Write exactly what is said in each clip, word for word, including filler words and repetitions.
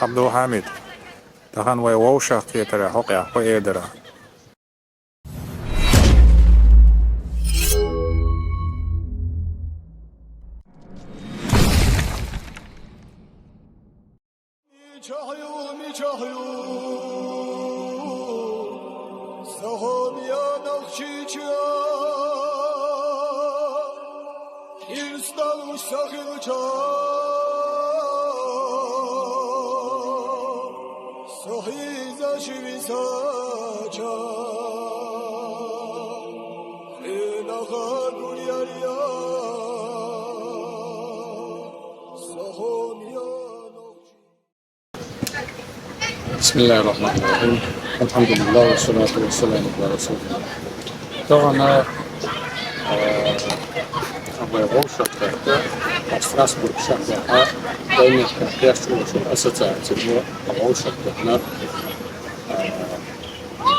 Абдулхьамид, тахан вай вовшах кхетара хьокъехь хӀун эр дара? Мичахь ю, мичахь ю, сахьон я нохчича, ирс далуш сахилча, сахьизаш висача, къинахъа гуръяр я, сахьон я нохчи. بسم الله الرحمن الرحيم. الحمد لله والصلاة والسلام على رسول الله. Тахан, э, вай вовшах кхетта, Страсбург шахьарахь, вай мехкан кхерчош ассоциаци бу вовшах кхетта, э,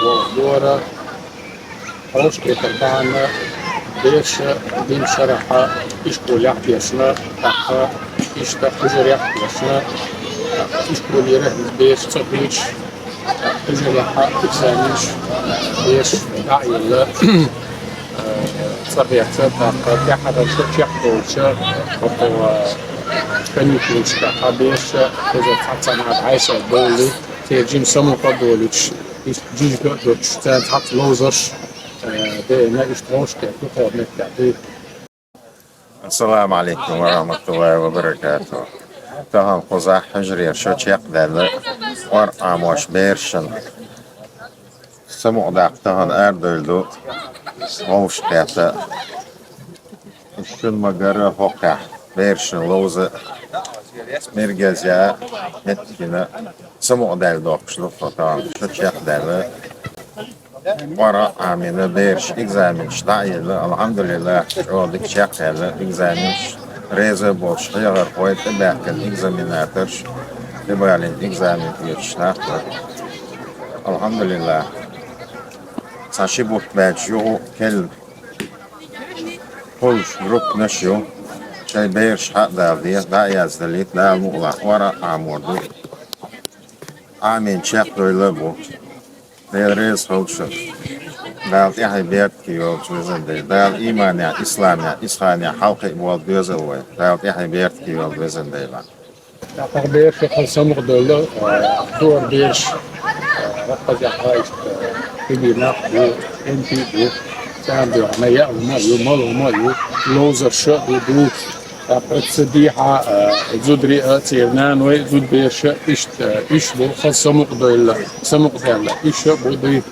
вовшахтоха. Вовшахкхетар бахьана бераш дийнна шарахь ишколехь бешна, тӀаккха иштта хьуьжарехь бешна, тӀаккха ишколера бераш ца хуьйцуш, тӀаккха хьуьжарехь экзаменаш бераш дӀа а елла, цӀа беца, тӀаккха тӀаьххьара шо чекхдолча, около каникулашкахь бераш кхузара цхьацца нах дӀасадовлий, церан жима самукъа а долуьйтуш, иштта жижиг а доцуш, царна цхьацца ловзарш, э, деана, иштта вовшахкхетта дукхох меттехь дуй. Ассаламу Ӏалайкум ва рахьматуллахӀи ва баракатухӀ. Тахан кхузахь хьуьжарера шо чекхдаьлла, КъорӀа Ӏамош берашна самукъадаккха тахан арадевлла ду вовшахкхетта. Уьш шуна ма-гарра хӀокхехь берашна ловза, мергазъян, меттигна самукъадаьлла доккхуш ду тхо тахан шо чекхдаьлла. КъорӀа Ӏамийна бераш экзаменаш дӀа а елла, алхьамдулиллахӀ, чӀогӀа дика чекхъяьлла экзаменаш, реза а болуш хьехархой, тӀебаьхкина экзаменаторш, тӀебалийна экзамен хеташ нах бара. АлхьамдулиллахӀ, цхьа ши бутт баьлча юха а керла кхуллуш группанаш ю, шайн бераш хьа а даладе, дӀа а яздалийта, Дала мукъалахь, КъорӀа Ӏамор ду. Ӏамийна чекхдевлла а бу. Дела реза хуьлда шуна. Дала тӀаьхье беркате йойла, везан Дела. Дала ийманехь, исламехь, исханехь хьалакхиъна болу доьзал вай. Дала тӀаьхье беркате йойла, везан Дела. ТӀаккха бераш хаза самукъадевлла, а, туара бераш, а, хаза яхьа иштта, а, хӀуьлий нах а бу, кӀентий а бу, царна дуьхьал яа хӀума а ю, мала хӀума а ю, ловзарш а ду, ду. ТӀаккха оцу дехьа, а, зударий а, церан наной, зудабераш а, иштта, а, уьш бу хаза самукъадевлла, самукъадаьлла, уьш а бу дуй.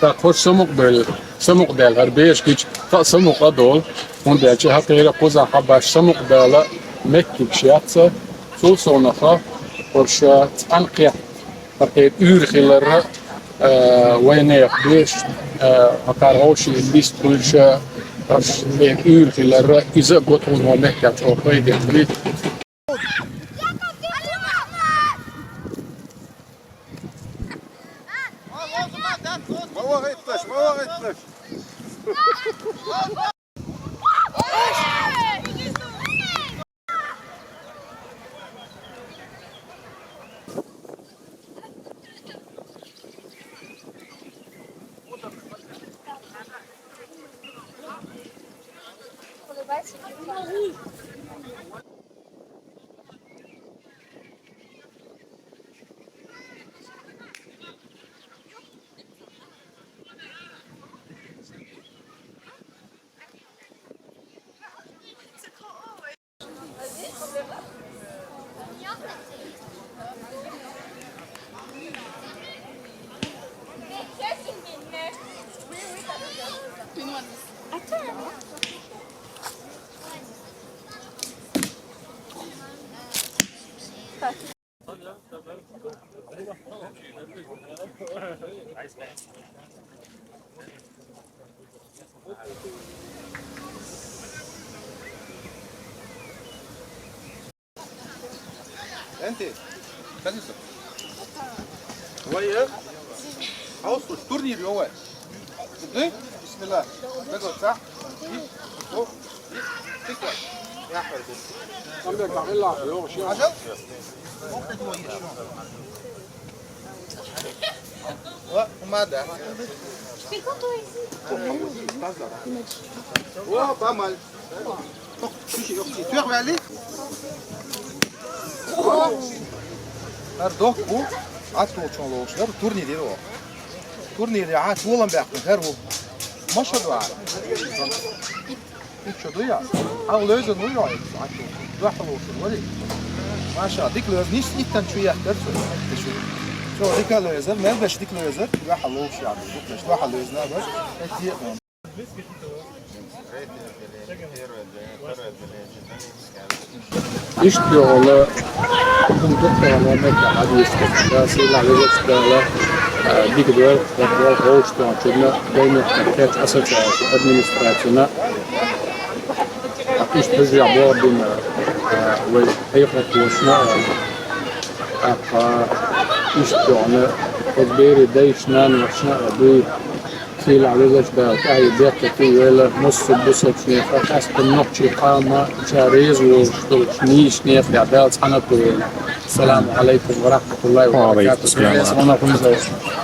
ТӀаккха хӀорш самукъадаьлла, самукъадаьлла хӀара бераш гича, кхаа самукъа а долу, хӀунда аьлча хӀокхеран кхузахь баш самукъадала меттигаш яц, цул совнаха хӀорш цӀанкхетта, хӀокхеран уьйр хиларра, а, вайнехан бераш, а, хӀокхара гӀовшийн бист хуьлуш, хӀорш церан уьйр хиларра, иза а го тхуна ван меттехь чӀогӀа пайдехь бу. أنت، خليفة. هو إيه؟ عاوز تورنير يوم. إيه؟ بسم الله. تقعد صح؟ إيه؟ أوه. إيه؟ تقعد. Ва, ма да. О, бамал. Туьх вели. ХӀара дохку, Ӏатолчун ловш дар, турнир йира оха. Турнир яхьа толам баьккхина хӀара ву. Маша дуара. Итт чу дуя? Хьан лоьзан ву йоӀ итт, Ӏатолчун? Дуьхьа ловш вали? Маша, дика лоьзан, ниш иттан чу яхкар цо. Цо дика лоьзар, мел беш дика лоьзар, дуьхьа ловш яхкар. Дукхаш дуьхьа лоьзна бар. Эти. Иштта йола хӀума дукха хӀума мекка хьадийсча, сийлахь везачу Дала, а, дика дойла, вала ховш тоьхначунна, даймехкан кхечу ассоциацин администрацина. Иштта хӀуьжа боху дина, а, вай хьехархошна, а, тӀаккха иштта йола, оцу берийн дайшна, наношна а дуй. Сийлахь везачу Дала тӀаьхье бехке войла, массо а бусалбачу нехан, къаьсттина нохчийн къоман, ша реза волуш долчу нийсачу нехан Дала цхьаьна а войла. Ассаламу Ӏалайкум ва рахьматуллахӀи ва баракатухӀу. Ва Ӏалайкум ассалам.